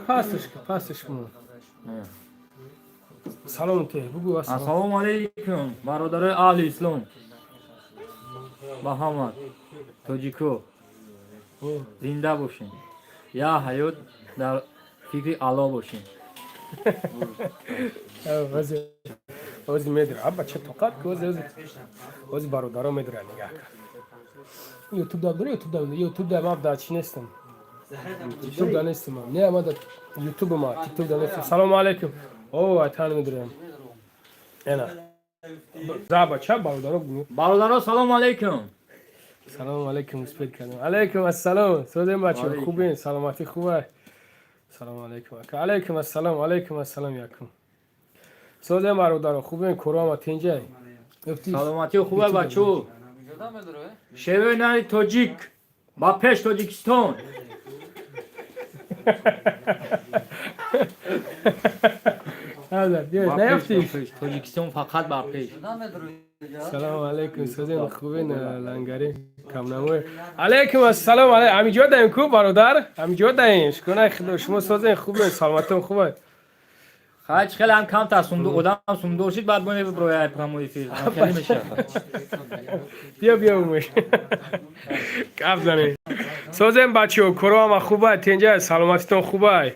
Пасташ, пасташ кун. Салом те, бугу ассалом. Ассалому алайкум, бародарои аҳли ислом. Ба ҳама тоҷико зинда бошем. Я ҳаёт дар фикри Аллоҳ бошем. Ози ози медра. Аба ча тоқат ки ози ози. Ози бародаро медра нигаҳ кар. Ютуб да дори, Ютуб да, Ютуб да ман да чи нестам. Ютуб да нестам. Не, ма да Ютуб ма, ТикТок да нестам. Салому алайкум. О, айтан медрам. Ена. За бача бародаро гу. Бародаро, салому алайкум. Салому алайкум, успед кардам. Алайкум ассалом. Созем бача, Алайкум. Хубин, саломатӣ хуба. Салому алайкум. Ака. Алайкум ассалом, алайкум ассалом якум. Созем бародаро, хубин, корома тинҷай. Гуфти Саломатӣ хуба, бачо. Шеваи нари тоҷик. Ба пеш, Тоҷикистон. Ҳазар, биё, Ба пеш, наёфтӣ? Ба пеш. Тоҷикистон фақат ба пеш. Салому алайкум, созем хубин, лангари камнамой. Алайкум ассалом, алай ҳамиҷо даем ку бародар? Ҳамиҷо даем. Шукронаи Худо, шумо созем хубин, саломатон хуба. Хайч хеле ҳам камтар сумду одам сумдор шид, баъд боне биброяй прямой эфир. Хеле мешавад. Биё, биё, умеш. Гап занем. Созем бачаҳо, короама хуба, тенҷа, саломатитон хуба.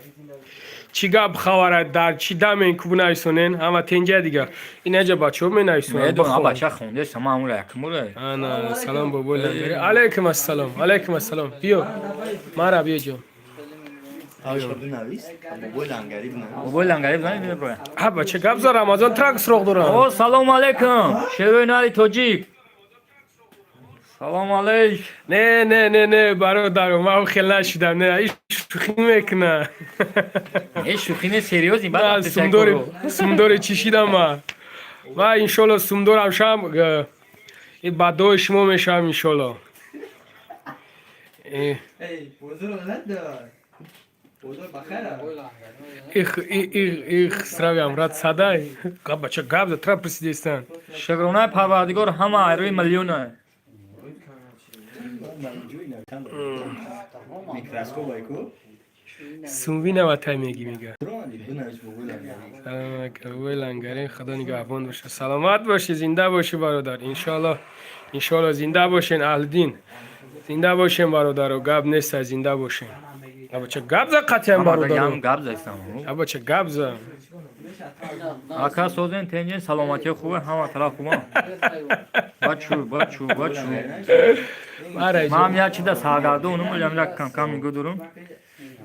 Чӣ гап хабара дар чӣ дамен ку бинависонен? Ҳама тенҷа дига. Инаҷа бачаҳо менависонанд. Медонам, Бихонанд. Бача хонде, сама ҳамура якмура. Ана, салом бобои лангари. Алайкум ассалом, алайкум ассалом. Биё. Мара биё ҷон. Бинавис, бобои лангарӣ бинавис. Бобои лангари бизанед, меброя. Ҳа бача, гап за, Рамазон трак суроғ дорам. О, салому алайкум. Шеваи нари тоҷик. Салому алайк. Не, не, не, не, бародар, ман хел нашидам. Не, иш шӯхӣ мекуна. Э, шӯхӣ не, серьёзный, баъд На, вақте сумдори, шакоро. Сумдори чишидам ма. Ма иншолло сумдорам шам, и ба дуои шумо мешавам иншолло. Эй, бозор надор. Бозор бахайр. Их их их хисравиам рад садай. Гап бача, гап за тра присидестан. Шукронаи Парвардигор ҳама айрӯи миллиона. Микроскоп айку. Сумви наватай меги мега. Бинавис бобои лангарӣ. Салом алайкум, бобои лангари, Худо нигаҳбон боша. Саломат бошӣ, зинда бошӣ бародар. Иншоалло, иншоалло зинда бошен аҳлидин. Зинда бошен бародаро, гап нест, зинда бошен. Абача гап за қатъиян Ям бародаро. Гап застам. Абача гап за. Ака, созен, тенҷен, саломатӣ хубе, ҳама тараф хуба. Бачу, бачу, бачу. Мара Ман як чида саргардонум, олям як кам кам нигоҳ дорум.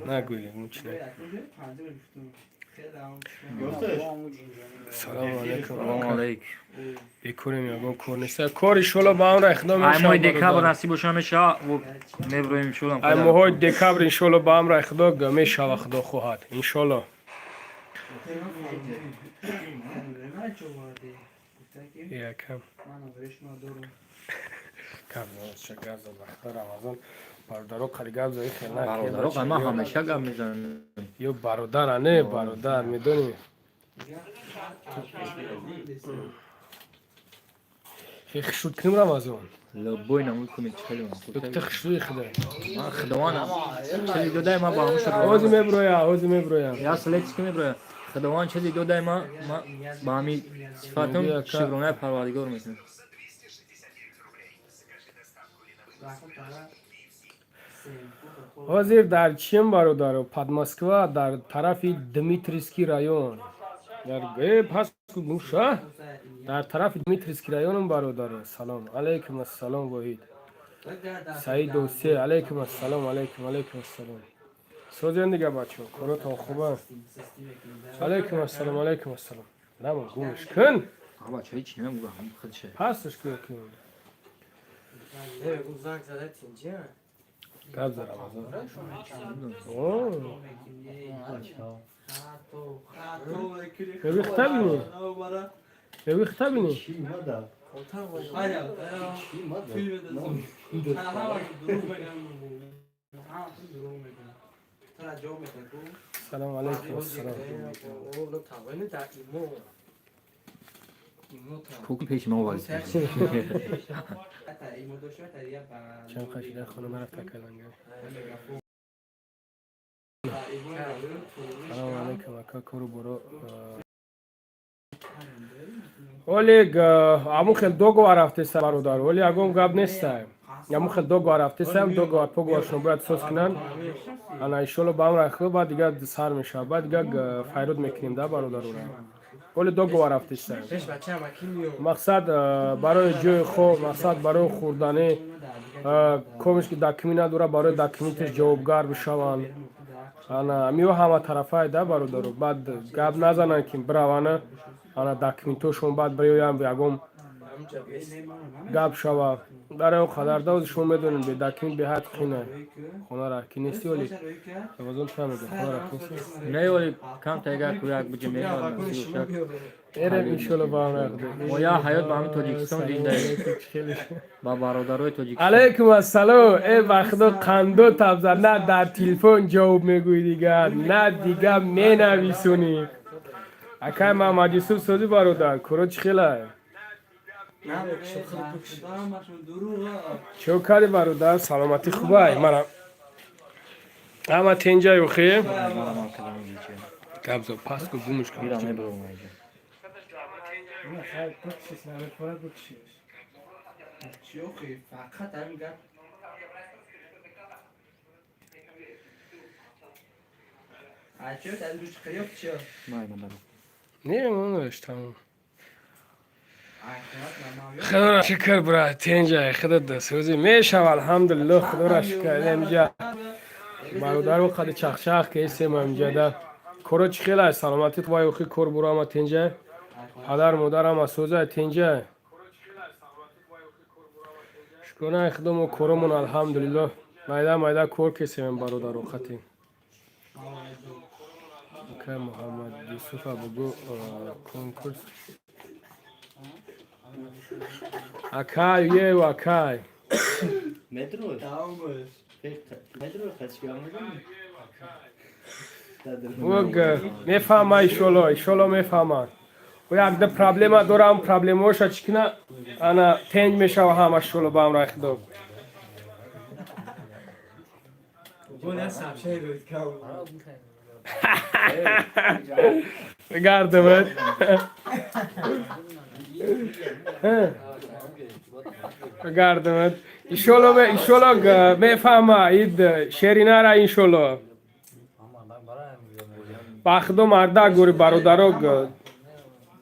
Нагӯй, мучна. Салому алайкум. Салому алайкум. Бекорем, ягон кор нест. Кор иншоалло ба амра Худо Ай моҳи мешавад. декабр Бародар. насиб боша мешава, меброем иншоалло. Ай моҳои декабр иншоалло ба амра Худо мешава, Худо хоҳад. Иншоалло. Якам. Гап за, гап за, ба Рамазон. Бародаро қали гап за хел на. Бародаро, ман ҳамеша гап мезанам. Ё бародара не, бародар, медонӣ. Хушуд кунем Рамазон. Лобой намуд кунед, чӣ хеле. Дукта хушрӯи худо. Ман Худованд чизи додай ман ба ҳамун шуд. Ози меброя, ози меброя. Я следчики меброя. Худованд чизи додай ман ба ҳамин сифатам шукронаи Парвардигор мекунам. Ҳозир дар чием бародаро? Под Москва, дар тарафи Дмитрийский район. Дар пас гӯша? Дар тарафи Дмитрийский районом бародаро. Салом. Алейкум ассалом Воҳид. Саид Осе, алейкум ассалом, алейкум, алейкум ассалом. Созен дига бачо, коротон хуба. Алейкум ассалом, алейкум ассалом. Намо гумш кун. Бача ҳеч намегӯ ҳам худше. Пасш кун. Гап за Рамазон. О. Мебихта бини? Мебихта бини? Салом алейкум ассалом. Кук пеши ма овард. Чанд қашида хона нарафта каланга. Салому алейкум, ака, кору боро. Олег, аму хел договор рафтеса, бародар. Оли ягон гап неста. Аму хел договор рафтесам, договор поговоршон бояд соз кунанд. Ана, иншолло, ба амр худо, баъд дигар сар мешавад. Баъд дигар файрод мекунем да бародарора. Оли договор рафтеса. Мақсад барои ҷои хоб, мақсад барои хӯрданӣ, комиш ки документ надора, барои документаш ҷавобгар бишаванд. Ана, амиё ҳама тарафае да, бародаро. Баъд гап назананд, ки биравана, ана, документошон баъд биёянд, ягон гап шава. Барои он қадар да шумо медонед, бе документ беҳад қина. Хона ки нести, оли Рамазон чӣ мегӯяд? Хона ки нести? Не, оли кам тайга ку як буҷа меҳмон. Эрем, иншолло, ба амр худо. Мо я ҳаёт ба ҳамин Тоҷикистон зиндаем. Ба бародарои Тоҷикистон. Алейкум ассалом. Э, ба худо, қандо табзад. На дар телефон ҷавоб мегӯӣ дигар, на дига менависонӣ. Акай Маҳмад Юсуф, созӣ, бародар, куро чӣ хелай? Чо карди, бародар? Саломатӣ хубай? Мара ҳама тенҷай охе? Габзо паску гумуш кун. Бира мебарам инҷа. Фақат ҳамин гап. Не, монаш тамом. Худоро шукр, брат, тенҷай, худо сӯзи мешава, алҳамдулилло, худоро шукр. Инҷа бародаро қади чахчах ки эсем инҷада. Коро чӣ хелай? Саломатӣ вай охи, кор буро ама тенҷай? Падар модар ама сӯзай, тенҷай? Шукронаи худо, мо коромон, алҳамдулилло, майда майда кор кесем, бародаро қати. Акай Муҳаммад Юсуфа бугу конкурс. Акай, ев акай. Метро? Метро қачка мезанӣ? Уг мефаҳма, иншолло, иншолло мефаҳма. Ӯ якда проблема дорам, проблемаоша чӣ кина, ана, тенҷ мешава ҳама, иншолло, ба амраи худо. Гардамад. Гардамад. Иншолло, иншолло мефаҳма, ид шеринара, иншолло. Ба худо, мардак гури, бародаро,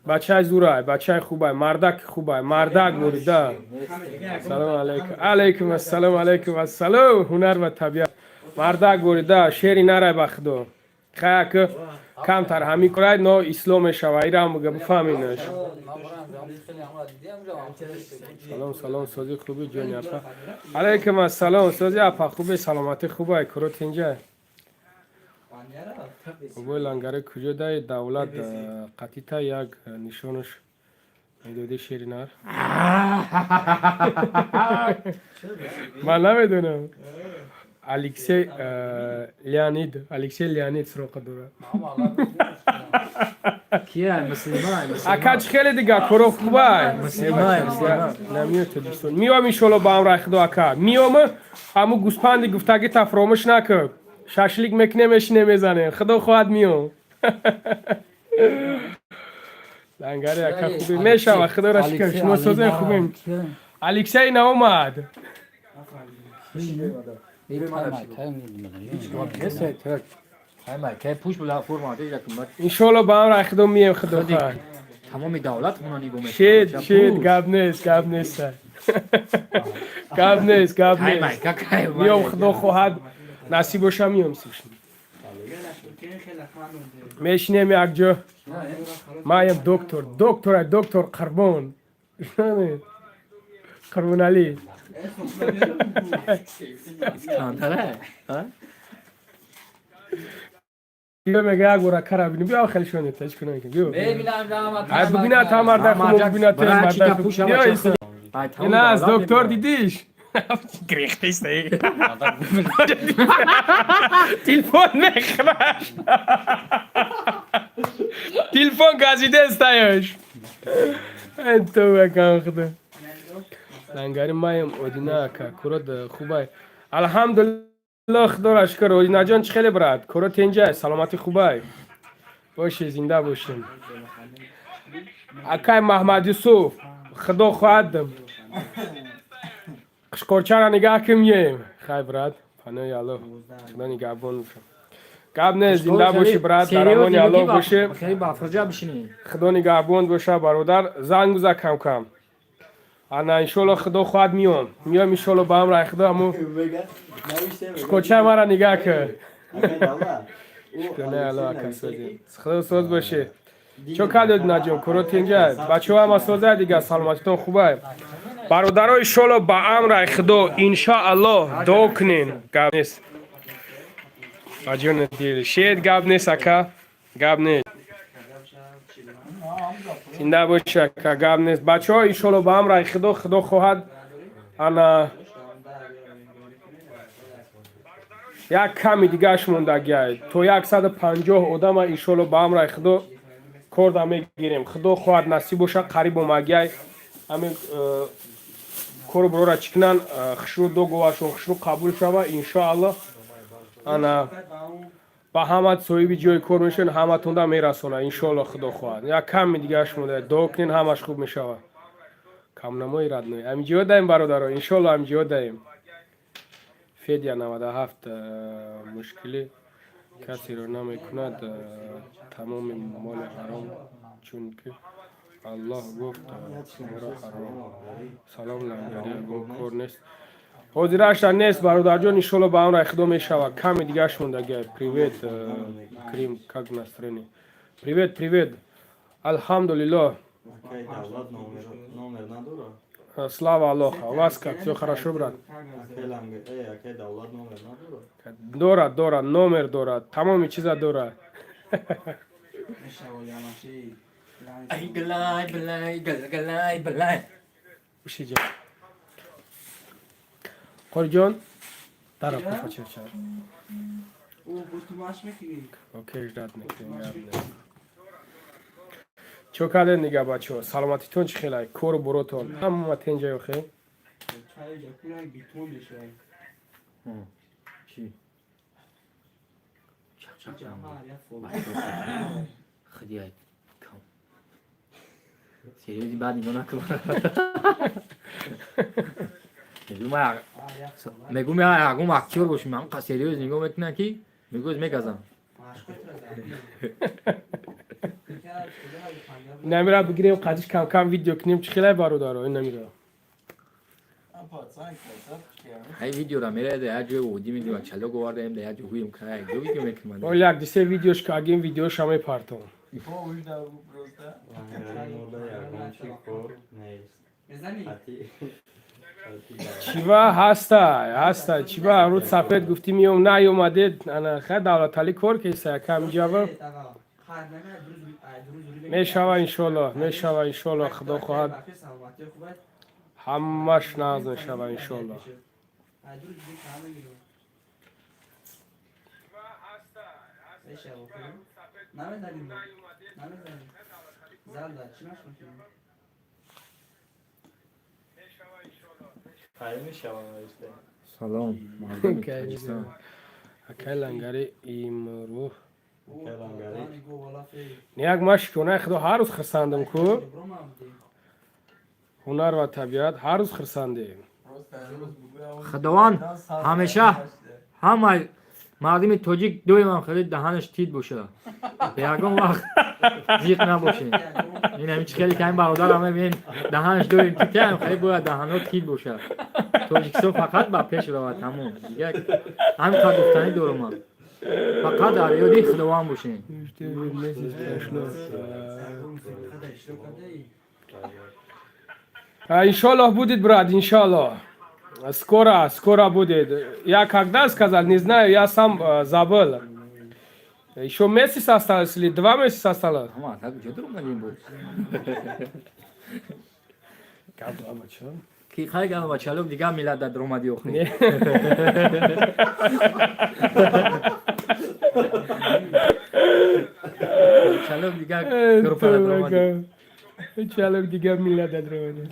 бачаи зурай, бачаи хубай, мардаки хубай, мардак гури да. Салом алейкум. Алейкум ассалом, алейкум ассалом. Ҳунар ва табиат. Мардак гури да, шери нарай, ба худо. Хаяк камтар ҳамин корай, но ислом мешава, ирам бифаҳминаш. Салом, салом, сози, хуби, ҷони апа. Алейкум ассалом, сози, апа, хуби, саломатӣ хубай, куро тинҷай. Бобои лангаре куҷо даи давлат қатита як нишонаш медоди, шеринар? Ман намедонам. Алексей Леонид, Алексей Леонид суроқа дорад. Кия муслимай? Ака, чӣ хеле дига, коро хубай? Муслимай, муслимай. Намиё Тоҷикистон. Миём, иншолло, ба амраи худо, ака. Миём, ҳаму гӯспанди гуфтагита фаромӯш накун. Шашлик мекунем, мешинем, мезанем. Худо хоҳад, миём. Лангари ака хубе мешава, худоро шукр. Шумо созем, хубем. Алексей наомад. Иншолло, ба амраи худо мием, худо хоҳад. Тамоми давлат хона нигоҳ мекунад. Шед, шед, гап нест, гап нест. Гап нест, гап нест. Миём, худо хоҳад, насиб боша, миём, мешинем якҷо. Маям доктор, доктора, доктор Қурбон. Қурбоналӣ. Искандаре? Биё, мега, як бора кара бинем. Биё, хеле шони тач кунам ки биё. Мебинам, раҳмат. Ай, бибина та марда хуб, бибина та марда хуб. Биё, иста. Ина аз доктор дидиш? Грехтист. Телефон мехраш. Телефон газидестаеш. Энто худо. Лангари маем, Одина ака, курот хубай? Алҳамдулилло, худоро шукр. Одинаҷон, чӣ хеле, брат? Коро тенҷай, саломатӣ хубай? Боши, зинда бошем. Акай Маҳмад Юсуф, худо хоҳад, қишқорчаро нигаҳ кун, меем. Хай, брат, панои Аллоҳ, худо нигаҳбон боша. Гап не, зинда бошӣ, брат, дар амони Аллоҳ бошӣ. Хеле бафрҷа бишинӣ. Худо нигаҳбон боша, бародар. Занг биза кам кам. Ана, иншолло, худо хоҳад, меом, меом, иншолло, ба амраи худо. Аму қишқорчаи мара нигаҳ кун. Шукрона Аллоҳ, ака, сози худо соз бошӣ. Чо кардед, Наҷон? Куро тинҷай? Бачаҳо ҳама созай дига, саломатитон хубай? Бародаро, иншолло, ба амраи худо, иншоаллоҳ, дуо кунен. Гап нест, ба ҷони дил шед, гап нест, ака, гап нест. Зинда боши, ака, гап нест. Бачаҳо, иншолло, ба амраи худо, худо хоҳад, ана як ками дигааш мондагиай, то 150 одама, иншолло, ба амраи худо корда мегирем. Худо хоҳад, насиб боша, қариб омагиай. Ҳамин кору бурора чӣ кунан, хушрӯ договашон хушрӯ қабул шава, иншоаллоҳ. Ана ба ҳамат соҳиби ҷои кор мешавен, ҳаматонда мерасона, иншоалло, худо хоҳад. Як ками дигааш монда, дуо кунен, ҳамаш хуб мешава. Камнамои родной, ҳамиҷиҳо даем, бародаро, иншоалло, ҳамиҷиҳо даем. Федя 97, мушкилӣ касеро намекунад тамоми моли ҳаром, чунки Аллоҳ гуфт моро ҳаром. Салом, Лангари, ягон кор нест? Ҳозираша нест, бародарҷон, иншолло, ба амраи худо мешавад, ками дигааш мондагиай. Привет, Крим, как настроение? Привет, привет, алҳамдулилло. Акай Давлат номер надора? Слава Аллоху. А у вас как? Все хорошо, брат? Акай Ланг, акай Давлат номер надора? Дора, дора, номер дора, тамоми чиза дора. Ай галай балай гал галай балай. Ушиҷа. Қориҷон, дара кофа черча. Окей, ждать мекунем, гап нест. Чо кардед нига, бачаҳо? Саломатитон чӣ хелай? Кору боротон? Ҳама тенҷа охе? Чӣ? Чак чак. Худияй. Кам. Серьёзно, баъд нигоҳ накун. Мегӯм ягон актёр бошем, ман қа серьёз нигоҳ мекунам, ки мегӯз мегазам. Намира бигирем, қадиш кам кам видео кунем, чӣ хелай, бародаро, ин намира. Ҳай видеора мерада як ҷои одӣ медима, чалок овардаем, да як ҷо ҳуем кана, як ҷо видео мекунам. Оли як дисе видеош кагим, видеоша мепартом. Лангари мода ягон чи кор нест. Хати хати. Чива ҳастай, ҳастай, чива рӯз сафед гуфтӣ миём, наёмадед. Ана хай, Давлаталӣ кор кеса якам ҷава мешава, иншолло, мешава, иншолло, худо хоҳад, ҳамаш нағз мешава, иншолло. Кай мешава навишта? Салом, мардуми Тоҷикистон. Акай Лангари, имрӯ Акай Лангари. Як ма шукронаи худо, ҳар рӯз хурсандам ку. Ҳунар ва табиат, ҳар рӯз хурсандем. Худованд ҳамеша ҳамаи мардуми тоҷик доимам хеле даҳанаш тит боша. Ягон вақт зиқ набошем. Ин ҳамин чи хеле ки ҳамин бародарам мебинем, даҳанаш доим титаам, хеле бояд даҳанҳо тит боша. Тоҷикистон фақат ба пеш равад, тамом. Дигар ҳамин қадр гуфтанӣ дорам ман. Фақат дар ёди Худованд бошем. Месяц прошло. Иншаллах будет, брат, иншаллах. Скоро, скоро будет. Я когда сказал, не знаю, я сам забыл. Еще месяц осталось или 2 месяца осталось? Ама так ҷо дурум надим буд. Гап, бача. Ки хай гап, бачалок, дигар миллат дар омадӣ охи. Не. Бачалок, дигар группа дар омадӣ. Чалок дигар миллат адравада.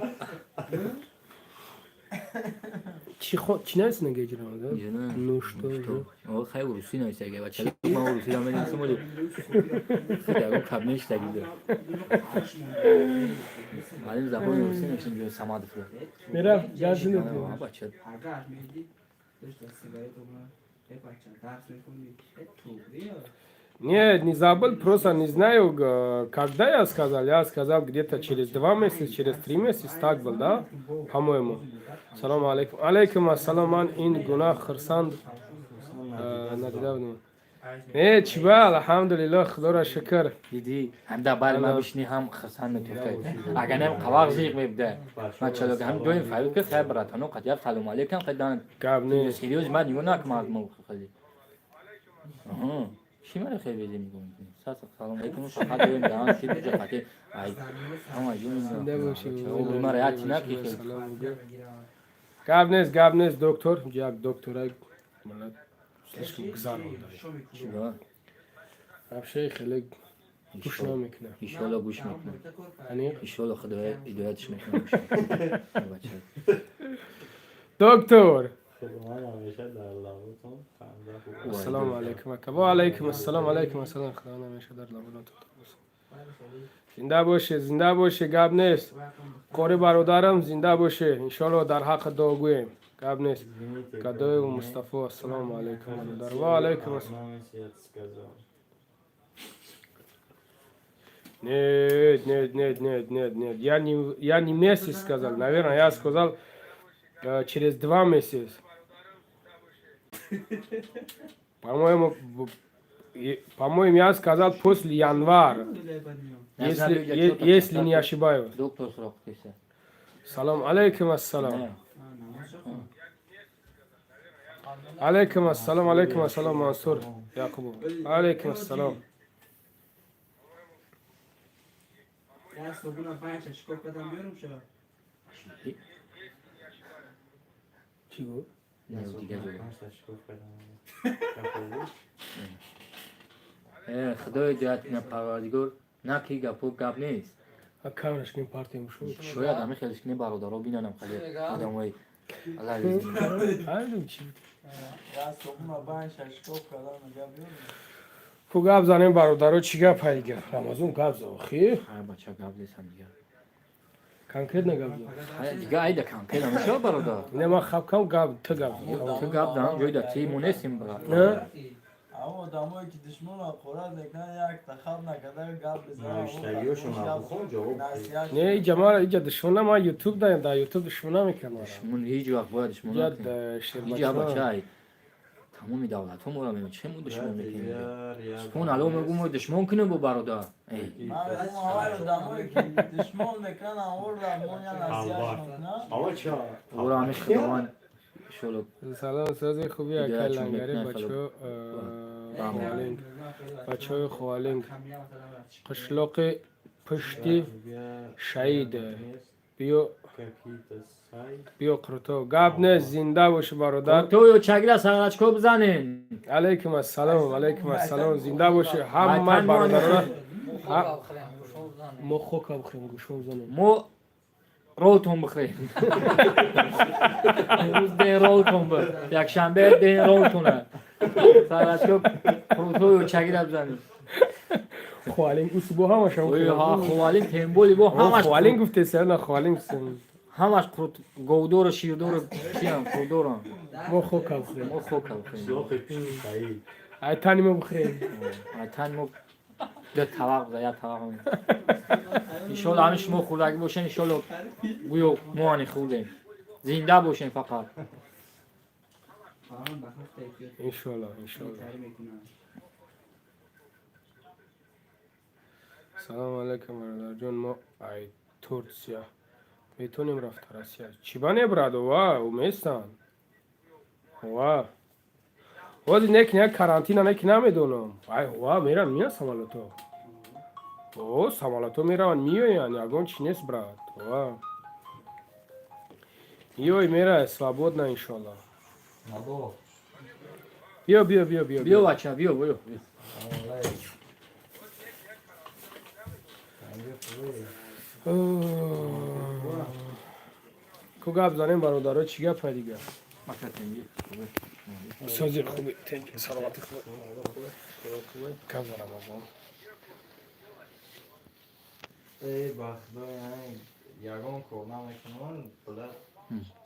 Чӣ чӣ нависна геҷрамада? Ну что же? О, хай урусӣ нависага, бача. Ман урусӣ ра менависам, оли. Ягон кабнеш тагида. Малим забони урусӣ нависам ҷои Самадов. Мерафт, газину. Бача. Нет, не забыл, просто не знаю, когда я сказал. Я сказал где-то через 2 месяца, через 3 месяца, так был, да? По-моему. Салам алейкум. Алейкум ассалам, ман ин гуна хурсанд надида будем. Не, чиба, алҳамдулиллоҳ, худоро шукр. Дидӣ, ҳам дар бари ман бишинӣ, ҳам хурсанд метофта. Агар нем қавақ зиқ мебуда. Ман чалок ҳам доим фарёд ки хай братано қад як салом алейкум қадан. Гап нест. Серьёз ман нигоҳ накунам аз мо хеле. Аҳа. Чӣ мара хеле безе мегӯм? Салом алейкум фақат доим даҳан ки буҷа қати ай ҳама ҷун. Зинда бошӣ. Мара як чи наки хеле. Гап нест, гап нест, доктор. Як доктора мана слишком гузаронда. Чиба? Вообще хеле гӯш намекунад. Иншоалло гӯш мекунам. Аниқ? Иншоалло Худо ҳидоятш мекунам. Бача. Доктор. Худованд ҳамеша дар лабутон ханда хуб. Ассалому алайкум ака. Ва алайкум ассалом, алайкум ассалом. Худованд ҳамеша дар лабонатон бошад. Зинда бошед, зинда бошед, гап нест. Қори бародарам, зинда бошед. Иншоалло дар ҳаққи дуогӯем. Гап нест. Гадоеву Мустафо, ассалому алайкум бародар. Ва алайкум ассалом. Сказал. Нет, нет, нет, нет, нет, нет. Я не месяц сказал. Наверное, я сказал через 2 месяца. По-моему, по-моему, я сказал после января. Если не ошибаюсь. Доктор срок киса. Салом алейкум ассалом. Алейкум ассалом, алейкум ассалом, Мансур Якубов. Алейкум ассалом. Я صبحونه پنج تا شکاف کردم بیارم شو. Чӣ гуфт? Не, дига ҷо. Панҷ та шикоф кардам. Капо. Э, Худо ҳидоят кунад, Парвардигор, на ки гапо гап нест. А камераш кунем, партиям шуд. Шояд ҳами хелеш кунем, бародаро бинанам хеле одамои Аллах. Ҳайдум чӣ? Я صبحونه پنج تا شکاف کردم میگم بیارم. Ку гап занем, бародаро, чӣ гап ҳай дига? Рамазон гап за охи? Ҳа, бача, гап нестам дига. Конкретно гап за. Ҳай, дига айда конкретно мешава, бародар. Не, ман хабкам гап, ту гап за. Ту гап зан, ҷойда ти мо нестем, брат. Не? اما آدمایی که دشمن را خورد میکنن یک تخب نکرده گپ بزنن. Навиштагиҳошон бухон ҷавоб деҳ. Не, иҷа мара иҷа душмана ма ютуб даем, дар ютуб душмана мекунам. Душмон ҳеҷ вақт бояд душмон Иҷа накунем. Ҳеҷ шербача. бача ай тамоми давлатҳо моро мебинанд, чӣ мо душмон мекунем? Дигар як Субҳон алло, мегӯ мо душмон кунем бо бародар. Эй, من میگم همه آدمایی که دشمن میکنن آوردن مونیا نصیحت میکنن. Ава ча? ӯро ҳами Худованд иншоалло Салом, сози хуби акай Ҳидоятшон Лангари мекунад, бачаҳо Хвалинг. Бачаҳои Хвалинг. Қишлоқи пушти Шаид. Биё Какие-то сайт. биё Қурто. Гап нест, зинда боши, бародар. То ё чагира сарачко бизанен. Алейкум ассалом, алейкум ассалом. Зинда боши ҳама Ватан мо бародарона. Мо хока бихӯрем, гӯшо бизанем. Мо ролтон бихӯрем. Имрӯз ден ролтон бир. Якшанбе ден ролтона. Сарачко қурутою чагира бизанем. Хвалинг усбо ҳамаша. Ой, ҳа, Хвалинг темболи бо ҳамаш. Хвалинг гуфтеси, на Хвалинг. Ҳамаш қурут говдору ширдору чиам қурдорам. Мо хока бихӯрем. Мо хока бихӯрем. Қишлоқи пушти Саид. Ай тани мо бихӯрем. Ай тани мо ду тавақ биза, як тавақ. Иншолло ҳамин шумо хӯрдагӣ бошен, иншолло гӯё мо ани хӯрдем. Зинда бошем фақат. Иншолло, иншолло. Салому алейкум, бародарҷон, мо ай Турсия. Метонем рафта Россия? Чӣ ба не, брадо, ва, уместан. Ва. Ҳозир неки як карантина неки намедонам. Ай, ва, меран мия самолото. О, самолото мераванд, миёянд, ягон чи нест, брат. Ва. Ёй, мера, свободно, иншолло. Биё, биё, биё, биё. Биё, бача, биё, биё. Ку гап занем, бародаро, чӣ гапа дига? Сози, хуби, тенҷи, саломати, хуби. Гап за Рамазон. Эй, ба худо, яъне ягон кор намекунам, била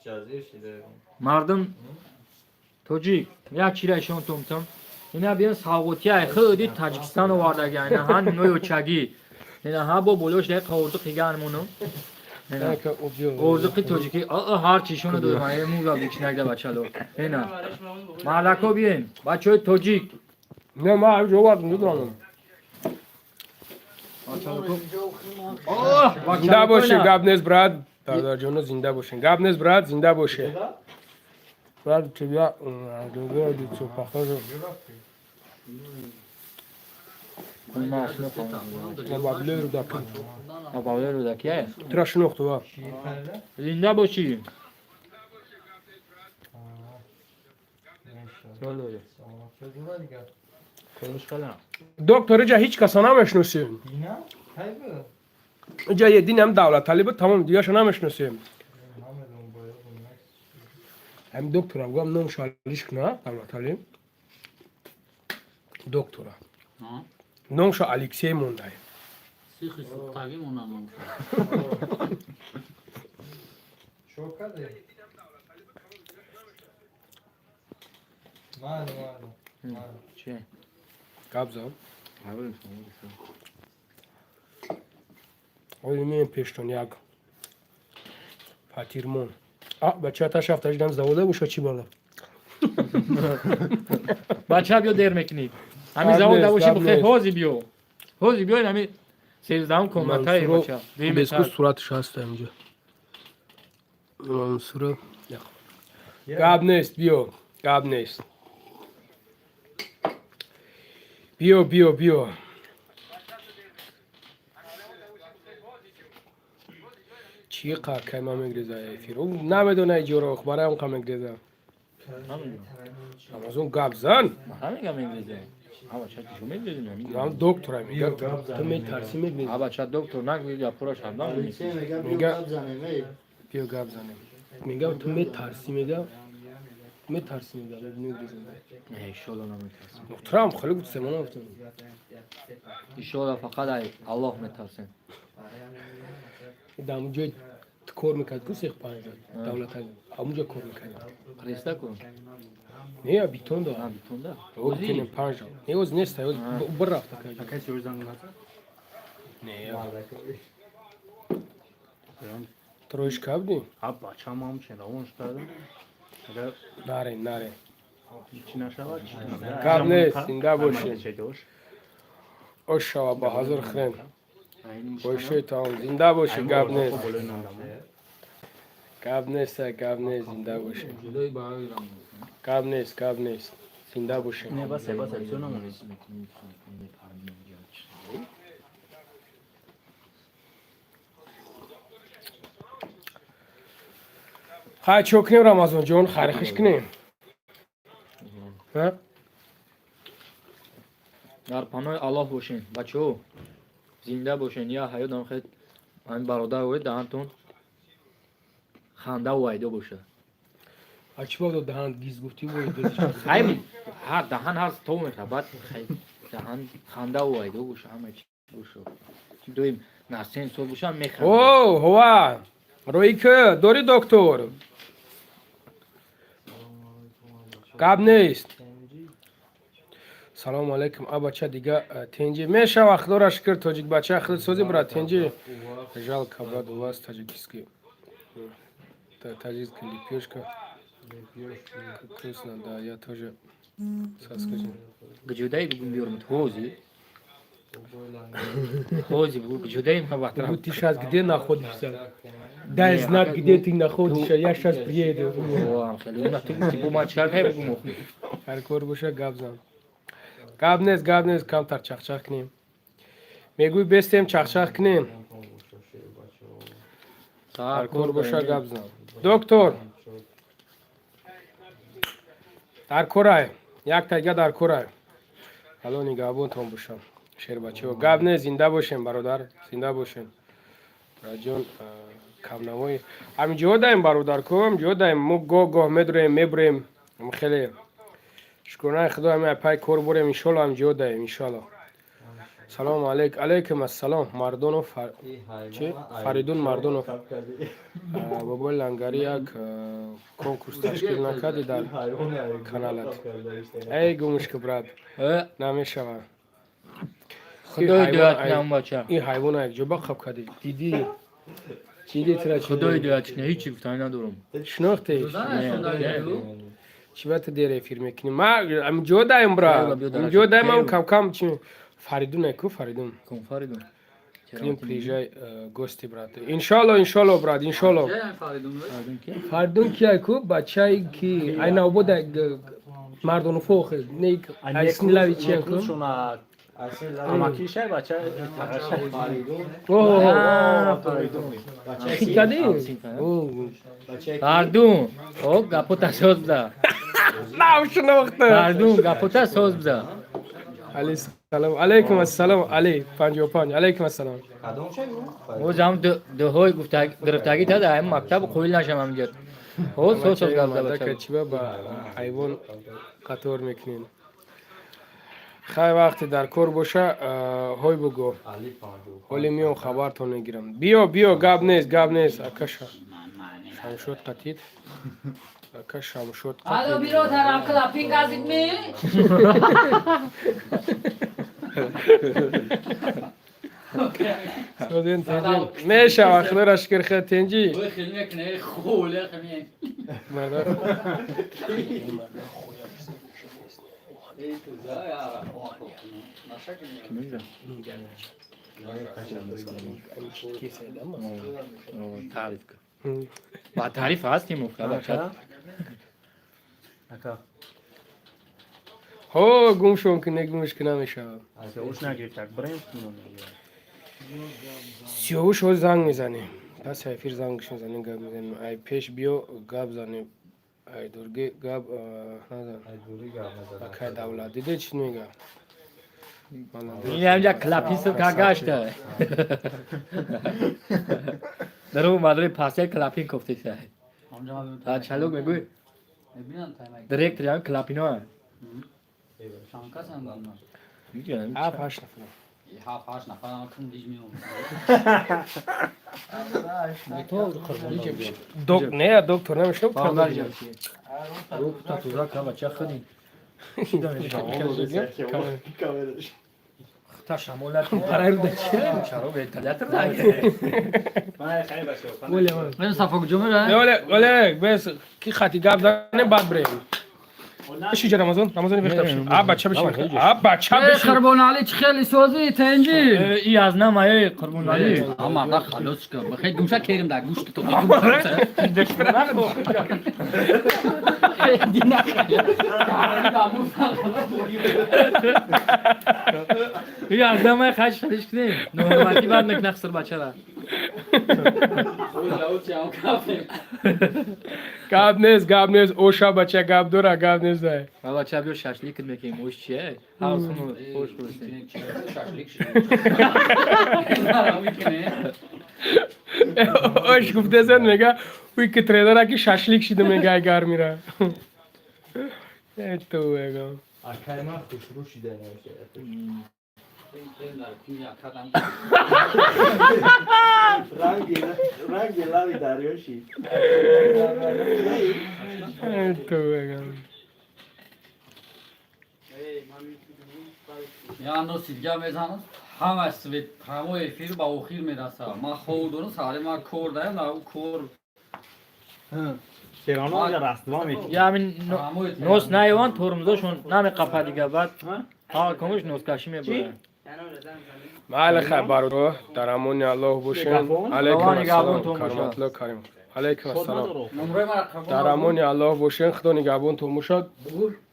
ҷазир шида. Мардум тоҷик, як чира ишон тумтум. Ина биён, савғотияй худи Таҷикистон овардага, ина ҳа ноёчагӣ. Ина ҳа бо болош дай қовурдуқи гармону. Ина қовурдуқи тоҷикӣ, аа ҳар чишоно дорам, ай муга бикшинагда бачало. Ина мардако биён, бачаҳои тоҷик. Не, ма ҳамҷо овардам, дудонам. Бачалоко. Оҳ, Зинда бачалоко бошед, ина. Гап нест, брат. Бародарҷоно, зинда бошед. Гап нест, брат, зинда бошед. Брат, тебя другое лицо похоже. Ма шинохтам. На Баблои Рӯдакӣ. А Баблои Рӯдакӣ ай? Тура шинохту, ва? Зинда бошӣ. Доктор, иҷа ҳеҷ каса намешиносем. Иҷа единам Давлаталӣ буд, тамом, дигаша намешиносем. Ҳамин докторам гӯям, номшо алиш куна, Давлаталӣ. Доктора. Номшо Алексей мондай. Сихи сухтагӣ монам номшо. Чо каде? Майли, майли. Майли. Чи? Гап зад. Оли меем пештон як фатирмон. А, бача ташафта жидан завода боша, чӣ бала? Бача, биё, дер мекунӣ. Ҳамин Гап завод нест, давоши гап бихе нест. ҳози биё. Ҳози биё, ҳамин 13-ум комнатаи Мансуро бача. Дуюм беску этаж. сураташ ҳаста инҷо. Мансуро. Гап нест, биё. Гап нест. Биё, биё, биё. Чӣ қа кайма мегреза эфир? Ӯ намедона иҷоро, бароям қа мегреза. Рамазон, гап зан. Ҳамин гап мегреза. А бача, чӣ мегрезӣ? Ҳамин Ман доктора мега, ту метарсӣ, мегрезӣ. А бача, доктор нагӯ, гапура шабдам. Мега биё гап занем. Мега ту метарсӣ, мега метарсӣ, мега мегреза. Не, иншолло наметарсем. Муҳтарам, хеле гуфт, семона гуфтам. Иншолло фақат ай Аллоҳ метарсем. Дар ҳамун ҷой кор мекард ку сех панҷа Давлаталӣ. Ҳамунҷо кор мекард. Преста ку? Не, битон да. А, битонда. Ози панҷа. Не, оз нест, оз бір рафта каҷа. Не. Троиш кабди? А бачам ҳам ченавон шудадам. Агар Наре, наре. чӣ нашавад, чӣ Гап нест, зинда бошед. Ош шава, ба ҳазор хрен. Бошед тамом, зинда бошед, гап нест. Гап нест, гап нест, зинда бошед. Гап нест, гап нест. Зинда бошед. Не, бас, бас, всё намонед. Хай, чо кунем, Рамазонҷон, хайрхиш кунем. Ҳа? Дар паноҳи Аллоҳ бошен, бачаҳо. Зинда бошен, я ҳаётам хел ҳамин бародар оед, даҳантон ханда вайдо боша. А чӣ бо даҳан гиз гуфтӣ бо? Хай, ҳар даҳан ҳар то мехӯрад, баъд хай даҳан ханда вайдо боша, ҳама чи боша. Доим насен сол боша, мехӯрад. О, ҳова. Рои ки дори, доктор. Гап нест. Салому алайкум, а бача, дига тенҷи мешава, худоро шукр, тоҷик бача, худ сози, брат, тенҷи. Жалко, брат, у вас таджикский. Таджикский лепешка. Вкусно, да, я тоже соскучил. Гуҷудаи бугун биёрмуд ҳози. Ҳози бугу гуҷудаи ма батра. Ты сейчас где находишься? Дай знак, где ты находишься, я сейчас приеду. О, хеле уна ту гуфти, бу ман чикар кай бугум охи. Ҳар кор боша, гап зан. Гап нест, гап нест, камтар чахчах кунем. Мегӯй, бестем, чахчах кунем. Ҳар кор боша, гап зан. Доктор. Дар корай. Як тайга дар корай. Ало, нигаҳбонтон бошам. Шербачаҳо. Гап нест, зинда бошем, бародар, зинда бошем. Раҷон, камнавои ҳаминҷо даем, бародарку, ҳаминҷо даем. Мо гоҳ гоҳ медурем, мебурем. Хеле шукронаи худо, ҳами пай кор бурем, иншолло, ҳаминҷо даем, иншолло. Салому алейк, алейкум ассалом. Мардонов чи, Фаридун Мардонов, бобои Лангари, як конкурс ташкил накарди дар каналат? Эй, гумушка, брат, намешава. Худои дуятнам, бача. Ин ҳайвона якҷо ба қаб кардӣ, дидӣ, дидӣ тира? Худои дуятна, ҳичи гуфтани надорам. Шинохтеш? Чӣ ба ту дер эфир мекунӣ? Ма ҳаминҷо даем, бра, ҳаминҷо даем, ам камкам. Чи, Фаридун ку, Фаридун? Фаридун. К ним приезжай гости, брат. Иншалло, иншалло, брат, иншалло. Фаридун кияй ку, бачаи ки ай навбода мардону фохе не, айснилави чиян ку? Амакишай бача. Оҳ, хикади. Фардун, о, гапота соз биза. Нав шинохта. Фардун, гапота соз биза. Али, салом алейкум, ассалом, Али 55, алейкум ассалом. Боз ҳам дуҳои гирифтагӣ та дар мактаб қоил нашам, ҳамҷа ҳоз соз соз гап за, бача. Чиба ба ҳайвон қатор мекунен? Хай, вақте дар кор боша, ҳой бугӯ, ҳоли миём, хабартон мегирам. Биё, биё, гап нест, гап нест. Акаша Шамшод қатид, ака Шамшод. Алло, биродарам, клапин газид ми? Мешава, худоро шукр, хел тенҷи. Хел мекуне, хуле хел. Марда. Таъриф ба таъриф ҳастем, бача. Ҳо, гумшон ки, не, гумш ки, намешавад. Сиёвуш, ҳоз занг мезанем, пас эфир зангш мезанем, гап мезанем. Ай пеш биё, гап занем, ай дурги гап назан. Акай Давлат, диде, чӣ мега? Ин ҳамҷа клаписов ка гашта дару мадри пасел клапин кофтеса. Чалук мегӯй, директор ям клапино. Ҳафт ҳашт нафар. Ҳафт ҳашт нафар кун диж меом. Не, доктор намешнав. Та туза ка, бача, худин. Та шамола чаро вентилятор. Сафо куҷо мера? Оле, бес ки хати гап занем, баъд бирем. Биши, Рамазон, Рамазон, вехта биши. А бача, биши. А бача, биши. Қурбоналӣ, чӣ хеле созӣ, тенҷи? И аз намае, Қурбоналӣ. А марда халос ка. Бихе гумша керим да гӯшти то. Дина. И аз намае хач халиш кунем. Нормати бад мекна хсир бачара. Гап нест, гап нест. Оша, бача, гап дора, гап нест. Ай. Бача, биё шашлик мекунем. Ош чие? Ҳавсуну ош хӯрсем. Шашлик. Ош гуфтесен, мега, уй ки тренера ки шашлик шида, мега, ай гармира. Э, ту мега. Акай ман хушрӯ шида навишта. Ранги лави дарё шид. Э, ту мега. Я носидга мезанам, ҳамаш свет прямой эфир ба охир мерасад. Ман хоб дорам, саҳари ман кор даям, на кор. Я ҳамин нос наёван, тормозошон намеқапа дига, баъд ҳа комуш носкашӣ мебурад. Майли, хай, бародар, дар амони Аллоҳ бошем. Алейкум ассалом, Кароматулло Карим. Алейкум ассалом. Дар амони Аллоҳ бошем, Худо нигаҳбонтон бошад.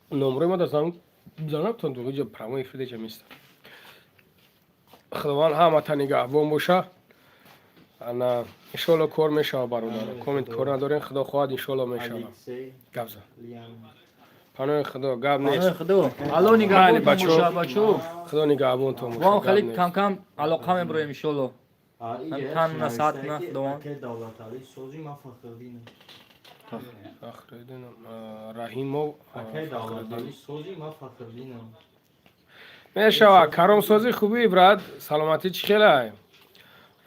Номрои ма дар занг занабтон дугиҷа прямой эфир деҷа места. Худованд ҳамата нигаҳбон боша. Ана, иншоалло, кор мешава, бародар. Комент кор надорем, Худо хоҳад, иншоалло мешава. Гап зан. Паноҳи Худо, гап нест. Худо Алло нигаҳбонтон боша, бачо. Худо нигаҳбонтон боша. Мо хеле кам кам алоқа меброем, иншоалло. Тан насат на Худованд. Акай Давлаталӣ сози ман Фахриддинам. Фахриддин Раҳимов. Акай Давлаталӣ сози ман Фахриддинам. Мешава, каромсозӣ хубӣ, брат, саломатӣ чӣ хелай?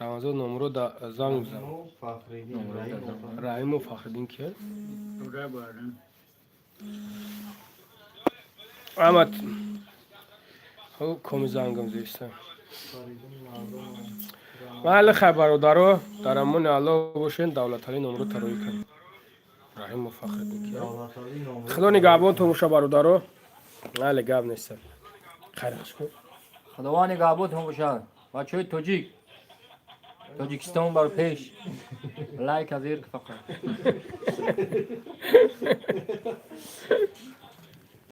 Рамазон номро да занг бизан. Раҳимов Фахриддин, Раҳимов. Раҳимов Фахриддин кия? Амат коми зангам зиста. Фаридун мардум. Майли, хай, бародаро, дар амони Аллоҳ бошен. Давлаталӣ номро тароӣ кун. Раҳимов Фахриддин кия? Давлаталӣ номро. Худо нигаҳбонтон боша, бародаро. Майли, гап нестам. Хайр кун. Худованд нигаҳбонтон бошад, бачаҳои тоҷик. Тоҷикистон бар пеш. Лайк аз зер фақат.